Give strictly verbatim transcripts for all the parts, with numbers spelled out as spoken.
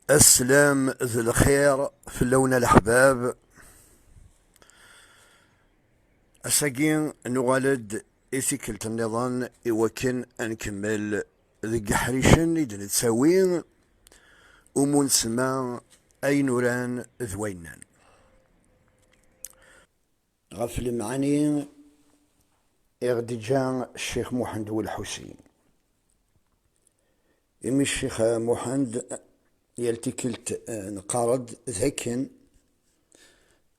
Aslam d lxir fell-awen a leḥbab. Ass-agi nuɣal-d i tikkelt nniḍen i wakken ad nkemmel deg iḥricen i d-nettawi umu nsemma ayen uran d wayen nnan. Ɣef lemɛani i ɣ-d-iǧǧa Ccix Muḥend Welḥusin. Imi Ccix Muḥend, yal tikkelt, eh, neqqar-d d akken,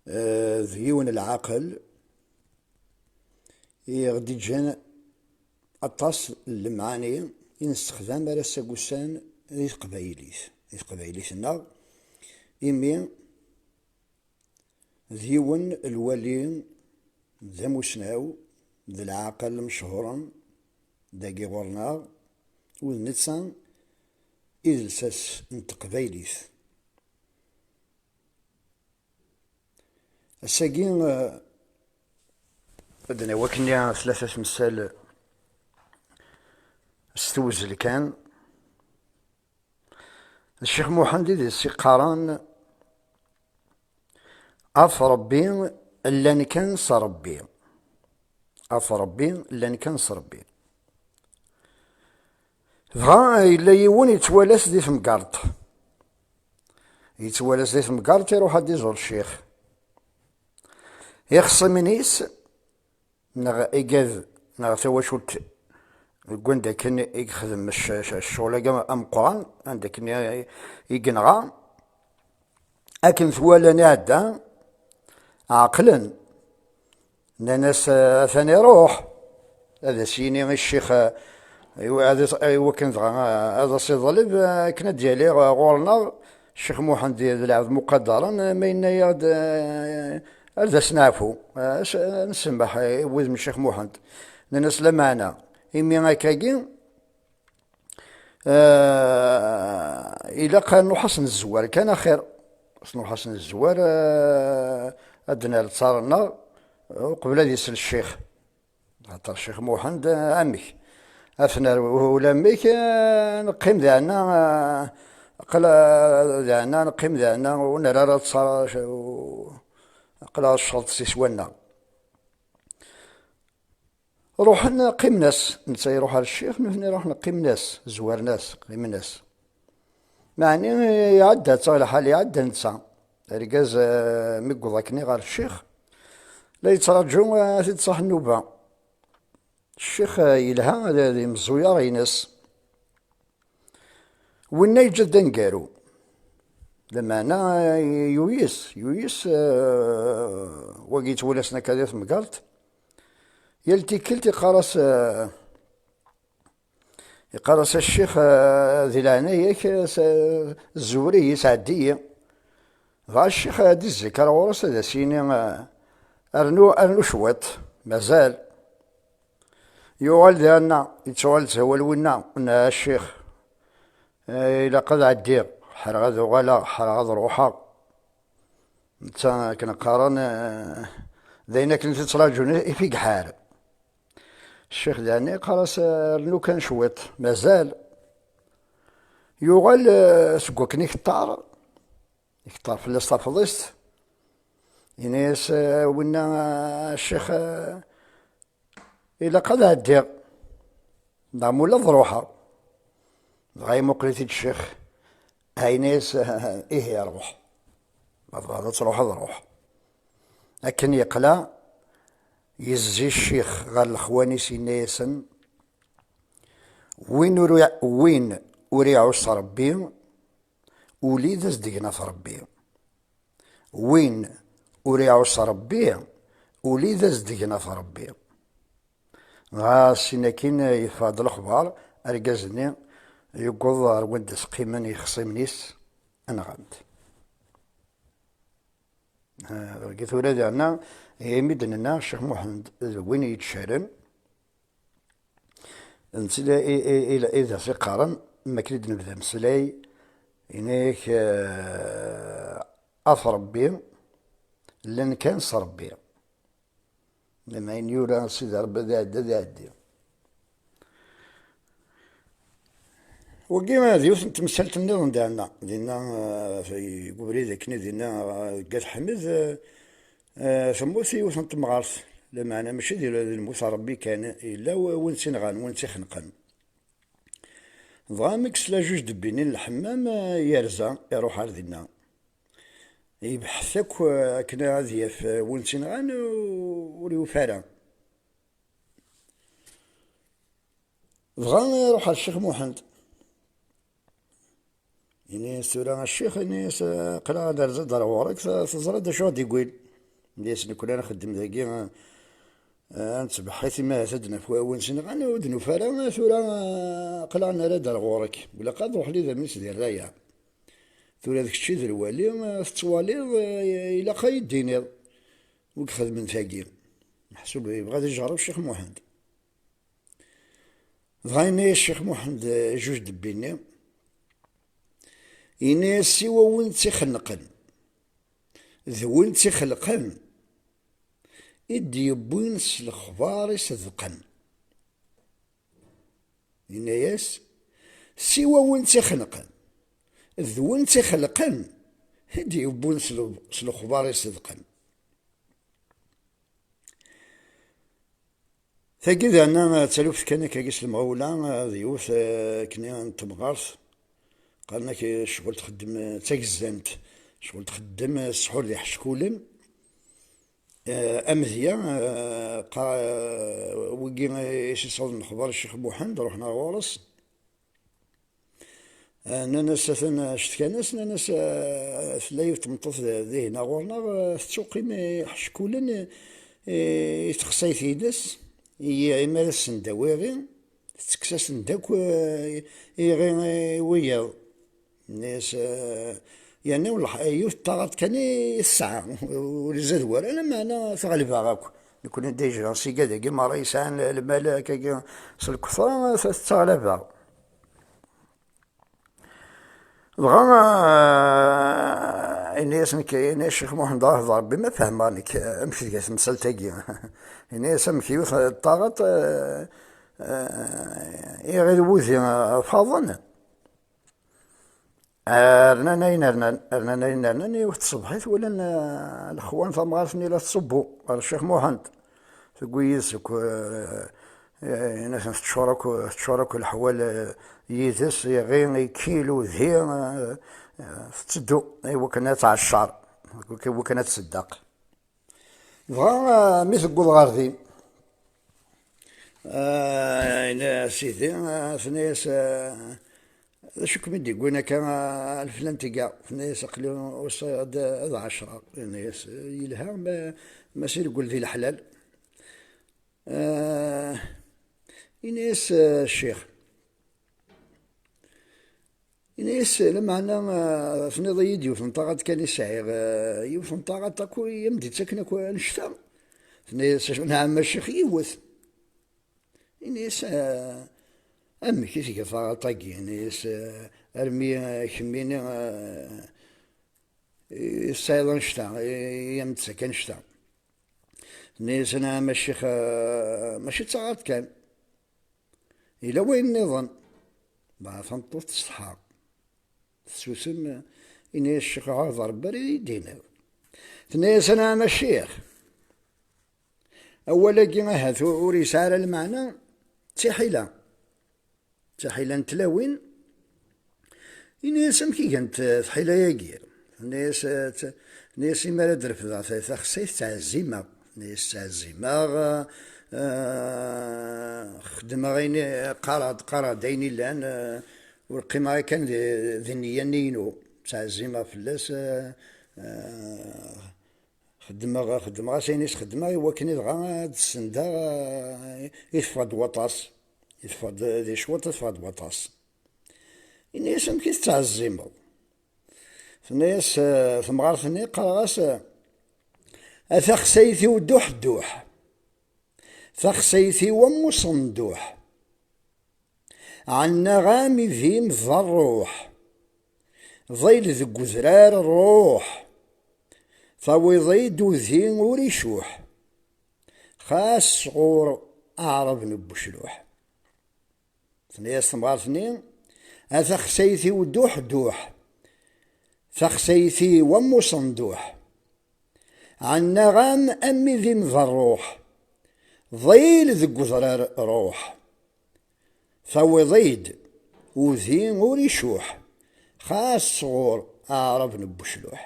eh, d yiwen n lɛaqel i ɣ-d-iǧǧan aṭas n lemɛani i nessexdam ar ass-a n wussan di teqbaylit, di teqbaylit-nneɣ, imi d yiwen lwali, d amusnaw, d lɛaqel mechuren dagi ɣur-neɣ, u d netta i d lsas n teqbaylit. Ass-agi, eh, ad d-nawi akkenni tlata temsal s tewzel kan. D Ccix Muḥend i d-iqqaren: "Af Ṛebbi, llan kan s Ṛebbi. Af Ṛebbi, llan kan s Ṛebbi." Dɣa yella yiwen yettwalas di temgerḍt. Yettwalas di temgerḍt, iruḥ ad d-iẓur ccix. Ixṣimen-is neɣ igad, neɣ tawacult deg wanda akken i yexdem cc-, cc-, ccɣel-agi ameqqran, anda akken i, i yenɣa, akken t-walan iɛedda, ɛeqlen. Nnan-as, eh, atan iruḥ, ad as-yini i ccix, eh, i wa-, ad as-, i wakken dɣa, eh, ad as-iḍleb, eh, akken ad d-yali, eh, ɣur-neɣ Ccix Muḥend d lɛebd muqadaren, eh, ma yenna-yaɣ-d, eh, ar d as-neɛfu, eh, as-, eh, nsemmeḥ, eh, i wudem n Ccix Muḥend. Nnan-as: "Lameɛna, imi akkagi, eh, ilaq ad nruḥ ad s-nezwar kan axir. Ad nruḥ ad s-nezwar, eh, ad d-nerr ttaṛ-nneɣ, eh, uqbel ad isel ccix." Axaṭer Ccix Muḥend, eh, amek? Ad t-nerr ulamek, eh, neqqim diɛna, eh, aql-, eh, diɛna, neqqim diɛna, ur nerr ara ttaṛ, ur, aql-aɣ cceḍ s iswa-nneɣ. Ruḥen qqimen-as, netta iruḥ ar ccix, nutni ruḥen qqimen-as, zwaren-as, qqimen-as. Meɛni iɛedda-tt lḥal, iɛedda netta. Argaz, eh, mi yewweḍ akkenni ɣer ccix, la yettraǧu, eh, ad t-id-tṣaḥ nnuba. Ccix, eh, yelha d, d imeẓẓuyaṛ-ines. Winna yeǧǧa-d aneggaru. Lameɛna, eh, yuyes, yuyes, eh, wagi yettwalasen akka di temgerḍt. Yal tikkelt iqqar-as, eh, iqqar-as: "A ccix, eh, di leɛnaya-k, eh, s-, zewwer-iyi, sɛeddi-yi." Dɣa ccix ad d-izzikkar ɣur-s, ad as-yini, eh, "Rnu, rnu cwiṭ, mazal." Yuɣal diɣenna, yettuɣal-d s awal winna: "Nah, a ccix, eh, ilaq ad ɛeddiɣ, ḥreɣ ad uɣaleɣ, ḥreɣ ad ruḥeɣ." Netta akken qqaren, eh, d ayen akken i t-ttraǧun i, i t-iḥar. Ccix diɣenna iqqar-as: "Rnu kan cwiṭ, mazal." Yuɣal, eh, seg wakken ikṭer, ikṭer fell-as tafḍist, yenna-yas, eh, winna, eh, a ccix, eh, ilaq ad ɛeddiɣ, neɣ mula ad ruḥeɣ. Dɣa imuqel-it-id ccix, yenna-yas: "Ihi ruḥ, ma tebɣiḍ ad truḥeḍ, ruḥ." Akken yeqla, yezzi ccix ɣer lexwan-is, yenna-yasen: "Win ur i-, win ur iɛuss Ṛebbi, uli d as-d-ignaf Ṛebbi. Win ur iɛuss Ṛebbi, uli d as-d-ignaf Ṛebbi." Dɣa sin akkin yeffeɣ-d lexbar, argaz-nni yewweḍ ɣer wanda s-qqimen yexṣimen-is, nɣan-t. Ah, dagi tura diɣenna, imi d-nenna Ccix Muḥend d win yettcaren, netta i, i, i, i d as-iqqaren, mi akken i d-nebda ameslay, ini-ak, eh, af Ṛebbi, llan kan s Ṛebbi. Lama ayen yura Sidi Ṛebbi ad iɛeddi, ad iɛeddi. Wagi d yiwet n temsalt nniḍen dinna, dinna, eh, deg ubrid akken dinna, eh, deg At Ḥmed, eh, eh, temmut yiwet n temɣart, lameɛna mačči d, d lmut n Ṛebbi kan, yella w-, win tt-inɣan, win tt-ixenqen. Dɣa mi yesla Juj Debbini n lḥemmam, eh, yerza, iruḥ ar dinna. Yebḥet akk, eh, akken ad yaf, eh, win tt-inɣan, u-, ur yufi ara. Dɣa iruḥ ar Ccix Muḥend. Ini-as tura a ccix, ini-as, eh, aql-aɣ ad nerza-d ar ɣur-k, te-, teẓriḍ d acu i ɣ-d-iwwin. Ini-as nekkni ad nxeddem dagi, eh, ad nettbeḥḥit imi ahat ad d-naf win tt-inɣan, ur d-nufi ara, tura, eh, aql-aɣ nerra-d ar ɣur-k. Ilaq ad ruḥen idammen-is di rraya. Tura d kečč i d lwali, eh, tettwaliḍ, eh, ilaq ad yi-d-tiniḍ wi ixedmen tagi. Meḥsub yebɣa ad ijerreb Ccix Muḥend. Dɣa yenna-yas Ccix Muḥend, eh, Juj Debbini, yenna-yas siwa win tt-ixenqen d win tt-ixelqen i d-yewwin s lexbar iṣedqen. Yenna-yas siwa win tt-ixenqen d win tt-ixelqen i d-yewwin s le-, s lexbar iṣedqen. Tagi d ana d taluft kan akkagi s lemɣawla, d yiwet, eh, akken n temɣart. Qqaren-ak, eh, ccɣel txeddem, eh, d tagezzant, ccɣel txeddem, eh, ssḥur d iḥeckulen. Eh, amedya, eh, qa-, eh, wigi, eh, i s-isawḍen lexbar i Ccix Muḥend, ruḥen ar ɣur-s. Eh, nnan-as, atan, eh, cetkan-as, nnan-as, eh, tella yiwet tmeṭṭut d-, dihin ɣur-neɣ, eh, tettuqqim iḥeckulen, eh, i texsayt-ines, i, imi ara tsendaw iɣi, tettekkes-asen-d akk, eh, iɣi i wiyaḍ. Nnan-as, eh, yerna wellah, yiwet n taɣaṭ kan i tesɛa, ur izad wara, lameɛna teɣleb-aɣ akk. Nekkni d ijran siga dagi merra yesɛan lmal akkagi s lketṛa, tettaɣlab-aɣ. Dɣa, ah, ini-as nekk, ini-as Ccix Muḥend, ah, d Ṛebbi ma fehmeɣ nekk, amek tga temsalt-agi? Ini-as amek yiwet n taɣaṭ, ah, ah, iɣil wudi, ah, faḍen. Rnan ayen rnan, rnan ayen rnan, yiwet tṣebḥit walan, ah, lexwan tamɣart-nni la tettṣubbu ɣer Ccix Muḥend. Tewwi yid-s akk, eh, eh, yenna-ten teččur akk, teččur akk leḥwal, eh, yid-s, iɣi, ikkil, udi, eh, eh, tetteddu i wakken ad tɛeccer, i wakken ad tṣeddaq. Dɣa, eh, mi tewweḍ ɣer din, eh, yenna, "Sidi," eh, tenna-yas, eh, "D acu kem-id-yewwin akka, a leflan tga?" Tenna-yas, "Aql-i usiɣ ad, ad ɛecreɣ." Yenna-yas, "Yelha, ma, ma s ireggel di leḥlal." Ah, ini-as, ah, ccix. Ini-as, lameɛna, ah, tenniḍ-iyi-d yiwet n taɣaṭ kan i sɛiɣ, ah, yiwet n taɣaṭ akk i am-d-ittaken akk annect-a. Tenna-yas, "Nɛam a ccix, yiwet." Ini-as, ah, "Amek i tga taɣaṭ-agi?" Ini-as, ah, "Armi, ah, kemmini, ah, i tesɛiḍ annect-a, i, i am-d-tettak annect-a." Tenna-yas, "Nɛam a ccix, ah, mačči d taɣaṭ kan. Yella wayen nniḍen." Dɣa tameṭṭut tessetḥa. Tessusem, ini-as, "Ccix, ɛuhdeɣ Ṛebbi ara yi-d-tiniḍ." Tenna-yas, "Anɛam a ccix. Awal-agi ahat u-, ur yesɛi ara lmeɛna, d tiḥila. D tiḥila n tlawin." Ini-as, "Amek i gant, eh, tḥila-agi?" Tenna-yas, eh, t-, tenna-yas, "Imi ara d-refdeɣ ta-, taxsayt, ttɛezzimeɣ." Tenna-yas, "Ttɛezzimeɣ, eh, eh, xeddmeɣ ayen i-, qqareɣ-d, qqareɣ-d ayen illan, eh, ur qqimeɣ yakan di, di nniya-nni-inu. Ttɛezzimeɣ fell-as, eh, eh, xeddmeɣ, xeddmeɣ-as ayen i s-xeddmeɣ i wakken i dɣa ad d-ssendeɣ, eh, i teffeɣ-d waṭas. I teffeɣ-d di cwiṭ, i teffeɣ-d waṭas." Ini-as, "Amek i tettɛezzimeḍ?" Tenna-yas, eh, temɣart-nni, qqareɣ-as, eh, "A taxsayt-iw duḥ duḥ, taxsayt-iw am uṣenduḥ, ɛennaɣ-am idim d ṛṛuḥ, ḍil deg udrar ṛṛuḥ, tawiḍ-id udi ur icuḥ, xas sɣur aɛrab n Bucluḥ." Tenna-yas temɣart-nni, A taxsayt-iw duḥ duḥ, taxsayt-iw am uṣenduḥ, ɛennaɣ-am am idim d rruḥ, ḍil deg udrar ruḥ, tawiḍ-id udi ur icuḥ, xas sɣur aɛrab n Bucluḥ.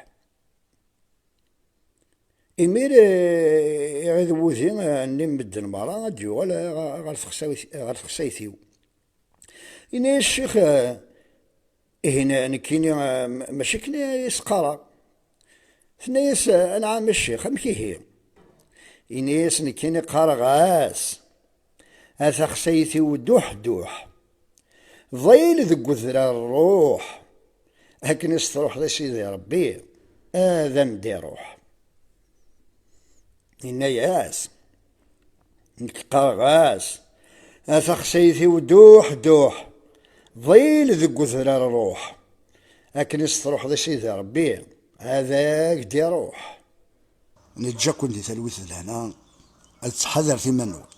Imir, eh, iɣid wudi, eh, nni n medden merra ad d-yuɣal, eh, ɣer texsayt-, ɣer texsayt-iw. Ini-as ccix, eh, ihi ne-, nekkini, eh, ma-, mačči akken i s-qqareɣ. Tenna-yas, eh, anɛam a ccix, amek ihi? Ini-as nekkini qqareɣ-as, a taxsayt-iw duḥ duḥ, ḍil deg udrar ruḥ, akken i s-truḥeḍ i Sidi Ṛebbi, ad am-d-iruḥ. Yenna-yas, nekk qqareɣ-as, a taxsayt-iw duḥ duḥ, ḍil deg udrar ruḥ, akken i s-truḥeḍ i Sidi Ṛebbi, ad ak-d-iruḥ. Neǧǧa-ken di talwit d lehna, ad tettḥadaret iman-nwen.